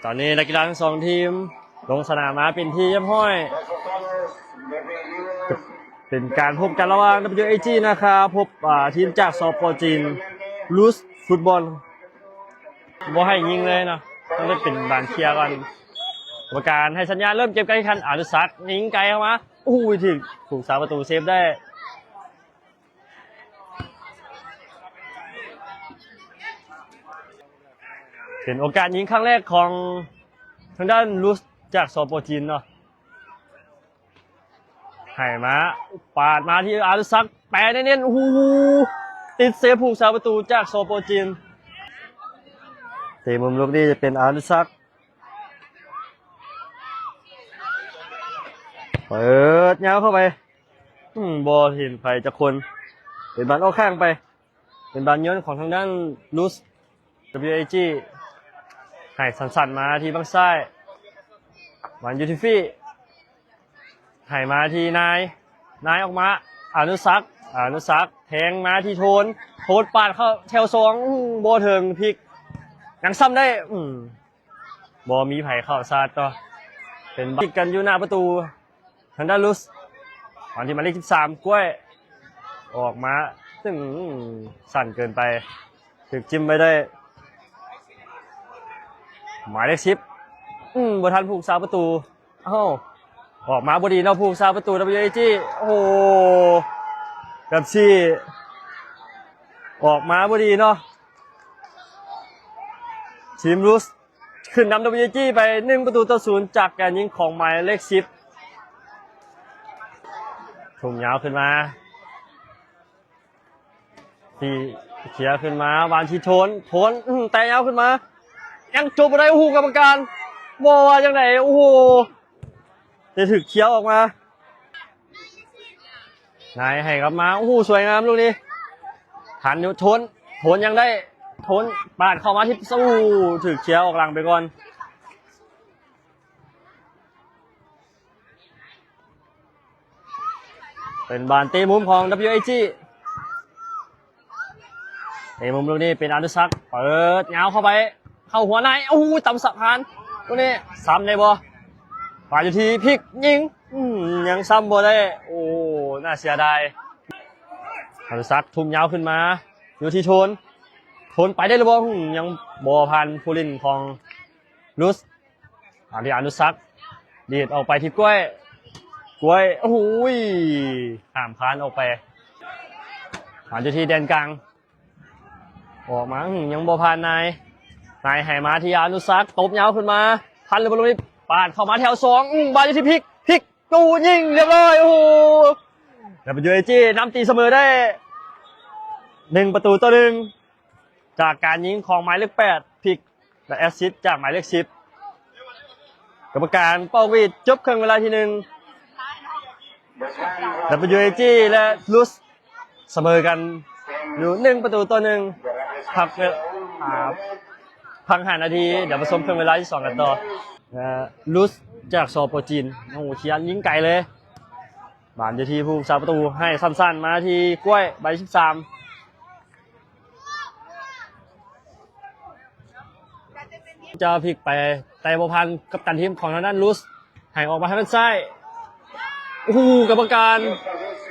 ຕອນນີ້ນັກກິລາທັງສອງທີມລົງສະໜາມມາເປັນທີ່ຮຽບຮ້ອຍ. ເປັນການພົບກັນລະຫວ່າງ WAG ນາຄາ ພົບ ອ່າ ທີມຈາກ ສປ ຈີນ ລູສຟຸດບອນ ບໍ່ໃຫ້ຍິງເລີຍເນາະ, ຕ້ອງໄດ້ເປັນບານເຄຍກ່ອນ. ກຳມະການໃຫ້ສັນຍານເລີ່ມເກມການແຂ່ງຂັນ. ອານຸສັກຍິງໄກເຂົ້າມາ, ໂອ້ໂຫ ຖືກຜູ້ຮັກສາປະຕູເຊບໄດ້. ເປັນໂອກາດຍິງຄັ້ງແລກຂອງທາງດ້ານລູສຈາກ ສປ ຈີນ ເນາະ, ໃຫ້ມາ ປາດມາທີ່ອານຸສັກ ແປເນັ້ນໆ ໂອ້ໂຫ ຕິດເຊບຜູ້ຮັກສາປະຕູຈາກ ສປ ຈີນ. ເຕະມຸມລູກນີ້ຈະເປັນອານຸສັກ ເປີດຍາວເຂົ້າໄປ. ອືມ ບໍ່ເຫັນໃຜຈັກຄົນ. ເປັນບານອອກຂ້າງໄປ. ເປັນບານໂຍນຂອງທາງດ້ານລູສ WAG ໃຫ້ສັ້ນໆມາທີ່ຝັ່ງຊ້າຍ. ບານຢູ່ທີ່ຟີ ໃຫ້ມາທີ່ນາຍ. ນາຍອອກມາ ອານຸສັກ. ອານຸສັກແທງມາທີ່ໂທນ. ໂທນປາດເຂົ້າແຖວສອງ. ອືມ ບໍ່ເຖິງ ພິກ ຍັງຊ້ຳໄດ້. ອືມ ບໍ່ມີໃຜເຂົ້າຊາດຕໍ່. ເປັນບານຕິດກັນຢູ່ໜ້າປະຕູ ທາງດ້ານລູສ. ຕອນທີ່ໝາຍເລກສິບສາມ ກ້ວຍ ອອກມາ ຊຶ່ງສັ້ນເກີນໄປ ຖືກຈິ້ມໄວ້ໄດ້. ໝາຍເລກສິບ ອືມ ບໍ່ທັນຜູ້ຮັກສາປະຕູ. ເອົ້າ ອອກມາບໍ່ດີເນາະ ຜູ້ຮັກສາປະຕູ WAG. ໂອ້ໂຫ ແບບຊີ້ ອອກມາບໍ່ດີເນາະ. ທີມລູສ ຂຶ້ນນຳ WAG ໄປ ໜຶ່ງປະຕູຕໍ່ສູນ ຈາກການຍິງຂອງໝາຍເລກສິບ ທຸ່ມຍາວຂຶ້ນມາ ທີ່ເຄຍຂຶ້ນມາ ວາງທີ່ໂທນ. ໂທນ ອືມ ແຕະຍາວຂຶ້ນມາ ຍັງຈົບບໍ່ໄດ້. ໂອ້ໂຫ ກຳມະການບໍ່ວ່າຈັ່ງໃດ. ໂອ້ໂຫ ໄດ້ຖືກເຄຍອອກມາ. ນາຍໃຫ້ກັບມາ ໂອ້ໂຫ ສວຍງາມລູກນີ້ ທັນຢູ່. ໂທນ ໂທນຍັງໄດ້ ໂທນປາດເຂົ້າມາທີ່ ໂອ້ ຖືກເຄຍອອກຫຼັງໄປກ່ອນ. ເປັນບານເຕະມຸມຂອງ WAG. ເຕະມຸມລູກນີ້ເປັນອານຸສັກ ເປີດຍາວເຂົ້າໄປ ເຂົ້າຫົວນາຍ. ໂອ້ໂຫ ຕຳສະພານ ໂຕນີ້ຊ້ຳໄດ້ບໍ່? ປາດຢູ່ທີ່ພິກ ຍິງ ອືມ ຍັງຊ້ຳບໍ່ໄດ້. ໂອ້ ໜ້າເສຍດາຍ. ອານຸສັກທຸ່ມຍາວຂຶ້ນມາ ຢູ່ທີ່ໂທນ. ໂທນໄປໄດ້ຫຼືບໍ່? ອືມ ຍັງບໍ່ຜ່ານຜູ້ຫຼິ້ນຂອງລູສ. ມາທີ່ອານຸສັກ ດີດອອກໄປທີ່ກ້ວຍ ກ້ວຍ ໂອ້ໂຫ ຂ້າມຄານອອກໄປ. ມາຢູ່ທີ່ແດນກາງ ອອກມາ ອືມ ຍັງບໍ່ຜ່ານນາຍ. ນາຍໃຫ້ມາທີ່ອານຸສັກ ຕົບຍາວຂຶ້ນມາ ທັນຫຼືບໍ່? ລູກນີ້ປາດເຂົ້າມາແຖວສອງ ອືມ ບາດຢູ່ທີ່ພິກ ພິກ ໂອ້ ຍິງ ຮຽບຮ້ອຍ. ໂອ້ໂຫ WAG ນຳຕີສະເໝີໄດ້ ໜຶ່ງປະຕູຕໍ່ໜຶ່ງ ຈາກການຍິງຂອງໝາຍເລກແປດ ພິກ ແລະ ແອັດຊິດຈາກໝາຍເລກສິບ. ກຳມະການເປົ່າຫວີດຈົບເຄິ່ງເວລາທີໜຶ່ງ. WAG ແລະ ລູສ ສະເໝີກັນຢູ່ໜຶ່ງປະຕູຕໍ່ໜຶ່ງ ພັກເວລາ ອາ ພັກຫ້ານາທີ. ດຽວມາຊົມເຄິ່ງເວລາທີສອງກັນຕໍ່. ເອີ ລູສຈາກ ສປ ຈີນ ໂອ້ໂຫ ຂຽນຍິງໄກເລີຍ. ບານຢູ່ທີ່ຜູ້ຮັກສາປະຕູ ໃຫ້ສັ້ນໆມາທີ່ກ້ວຍ ໃບສິບສາມ ຈະພິກໄປ ແຕ່ບໍ່ຜ່ານກັບຕັນທີມຂອງທາງດ້ານລູສ ໃຫ້ອອກມາທາງດ້ານຊ້າຍ. ໂອ້ໂຫ ກຳມະການ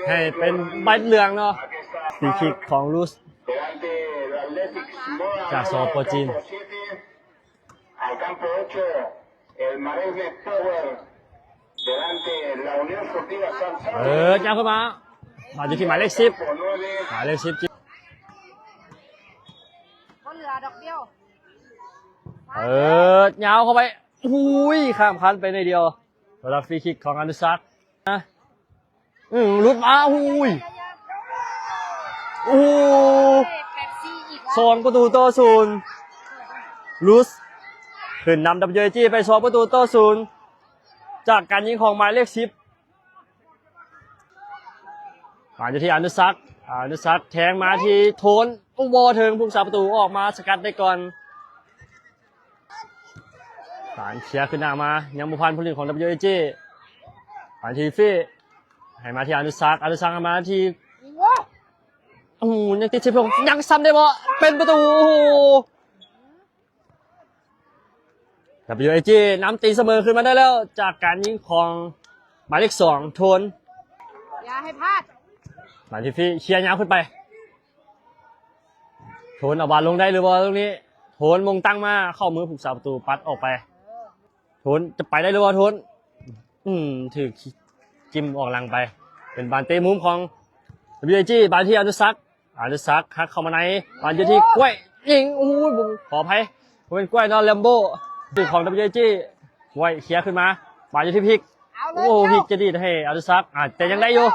ໃຫ້ເປັນໃບເຫຼືອງເນາະ. ຟຣີຄິກຂອງລູສ ຈາກ ສປ ຈີນ. Al campo ocho, el Maresme Power, delante la Unión Deportiva San ເປີດຍາວຂຶ້ນມາ ມາຢູ່ທີ່ໝາຍເລກສິບ ໝາຍເລກສິບ ບໍ່ເຫຼືອດອກດຽວ ເປີດຍາວເຂົ້າໄປ ໂອ້ຍ ຂ້າມຄານໄປໜ້ອຍດຽວ. ສຳລັບຟຣີຄິກຂອງອະນຸສັກ ອືມ ຫຼຸດມາ ໂອ້ຍ ໂອ້ໂຫ ສອງປະຕູຕໍ່ສູນ ລູສ ຂຶ້ນນຳ WAG ໄປ ສອງປະຕູຕໍ່ສູນ ຈາກການຍິງຂອງໝາຍເລກສິບ ມາຢູ່ທີ່ອະນຸສັກ ອະນຸສັກແທງມາທີ່ໂທນ ໂອ້ ບໍ່ເຖິງ ຜູ້ຮັກສາປະຕູອອກມາສະກັດໄດ້ກ່ອນ. ສານເຄຍຂຶ້ນໜ້າມາ ຍັງບໍ່ຜ່ານຜູ້ຫຼິ້ນຂອງ WAG ຜ່ານທີ່ຟີ ໃຫ້ມາທີ່ອະນຸສັກ ອະນຸສັກໃຫ້ມາທີ່ ໂອ້ໂຫ ຍັງຕິດເຊບ ຍັງຊ້ຳໄດ້ບໍ່ ເປັນປະຕູ ໂອ້ໂຫ. WAG ນຳຕີສະເໝີຂຶ້ນມາໄດ້ແລ້ວ ຈາກການຍິງຂອງໝາຍເລກສອງ ໂທນ ຢ່າໃຫ້ພາດ ມາທີ່ຟີ ເຄຍຍາວຂຶ້ນໄປ ໂທນເອົາບານລົງໄດ້ຫຼືບໍ່? ຕາງນີ້ ໂທນມົງຕັ້ງມາ ເຂົ້າມືຜູ້ສາປະຕູ ປັດອອກໄປ ໂທນຈະໄປໄດ້ຫຼືບໍ່? ໂທນ ອືມ ຖືກຈິ້ມອອກຫຼັງໄປ ເປັນບານເຕະມຸມຂອງ WAG ບານທີ່ອະນຸສັກ ອະນຸສັກຫັກເຂົ້າມາໃນ ບານຢູ່ທີ່ກ້ວຍ ຍິງ ໂອ້ໂຫ ຂໍອະໄພ ບໍ່ແມ່ນກ້ວຍເນາະ ແລມໂບ ຖືກຂອງ WAG ກ້ວຍເຄຍຂຶ້ນມາ ບານຢູ່ທີ່ພິກ ເອົາເລີຍ ໂອ້ ເຈົ້າ ພິກຈະດີດໃຫ້ອະນຸສັກ ອາ ແຕ່ຍັງໄດ້ຢູ່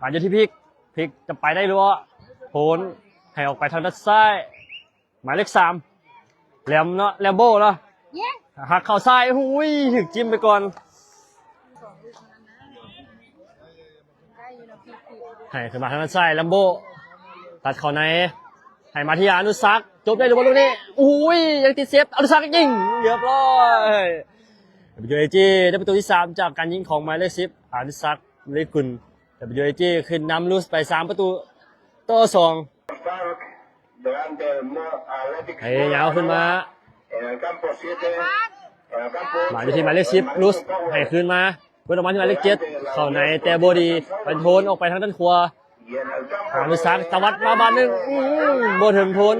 ບານຢູ່ທີ່ພິກ ພິກຈະໄປໄດ້ຫຼືບໍ່? ໂທນໃຫ້ອອກໄປທາງດ້ານຊ້າຍ ໝາຍເລກສາມ ແລມເນາະ ແລມໂບເນາະ ຍິງ ຫັກເຂົ້າຊ້າຍ ຫຸຍ ຖືກຈິ້ມໄປກ່ອນ ໃຫ້ຂຶ້ນມາທາງດ້ານຊ້າຍ ແລມໂບ ຕັດເຂົ້າໃນ ໃຫ້ມາທີ່ອະນຸສັກ ຈົບໄດ້ຫຼືບໍ່ລູກນີ້? ໂອ້ຍ ຍັງຕິດເຊບ ອະນຸສັກຍິງ ຮຽບຮ້ອຍ WAG ໄດ້ປະຕູທີສາມ ຈາກການຍິງຂອງໝາຍເລກສິບ ອະນຸສັກ ເລກຸນ WAG ຂຶ້ນນຳລູສໄປສາມປະຕູຕໍ່ສອງ ໃຫ້ຍາວຂຶ້ນມາ ມາຢູ່ທີ່ໝາຍເລກສິບ ລູສ ໃຫ້ຄືນມາ ເປີດອອກມາທີ່ໝາຍເລກເຈັດ ເຂົ້າໃນແຕ່ບໍ່ດີ ເປັນໂທນອອກໄປທາງດ້ານຂວາ ອະນຸສັກຕະວັດມາບາດໜຶ່ງ ອືມ ບໍ່ເຖິງໂທນ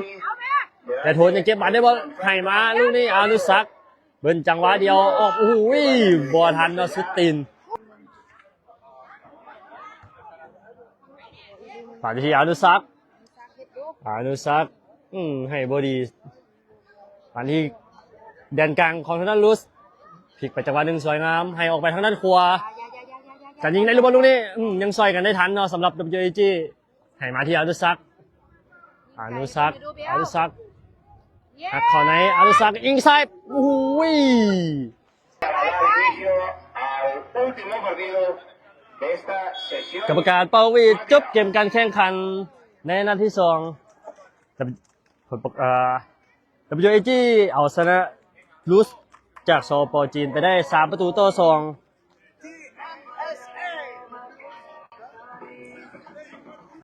ແຕ່ໂທນຍັງເກັບບານໄດ້ບໍ່? ໃຫ້ມາລູກນີ້ ອະນຸສັກ ເບິ່ງຈັງຫວະດຽວອອກ ໂອ້ໂຫ ບໍ່ທັນເນາະ ສຸດຕີນ ມາທີ່ອະນຸສັກ ອະນຸສັກ ອືມ ໃຫ້ບໍ່ດີ ມາທີ່ແດນກາງຂອງທາງດ້ານລູສ ພິກໄປຈັງຫວະໜຶ່ງສວຍງາມ ໃຫ້ອອກໄປທາງດ້ານຂວາ ຈະຍິງໄດ້ຫຼືບໍ່ລູກນີ້? ອືມ ຍັງຊ່ອຍກັນໄດ້ທັນເນາະ ສຳລັບ WAG ໃຫ້ມາທີ່ອະນຸສັກ ອະນຸສັກ ອະນຸສັກ ຫັກເຂົ້າໃນ ອະນຸສັກ ຍິງຊ້າຍ ໂອ້ໂຫ ກຳມະການເປົ່າຫວີດຈົບເກມການແຂ່ງຂັນໃນນັດທີສອງ ເອີ WAG ເອົາຊະນະລູສຈາກ ສປ ຈີນ ໄປໄດ້ສາມປະຕູຕໍ່ສອງ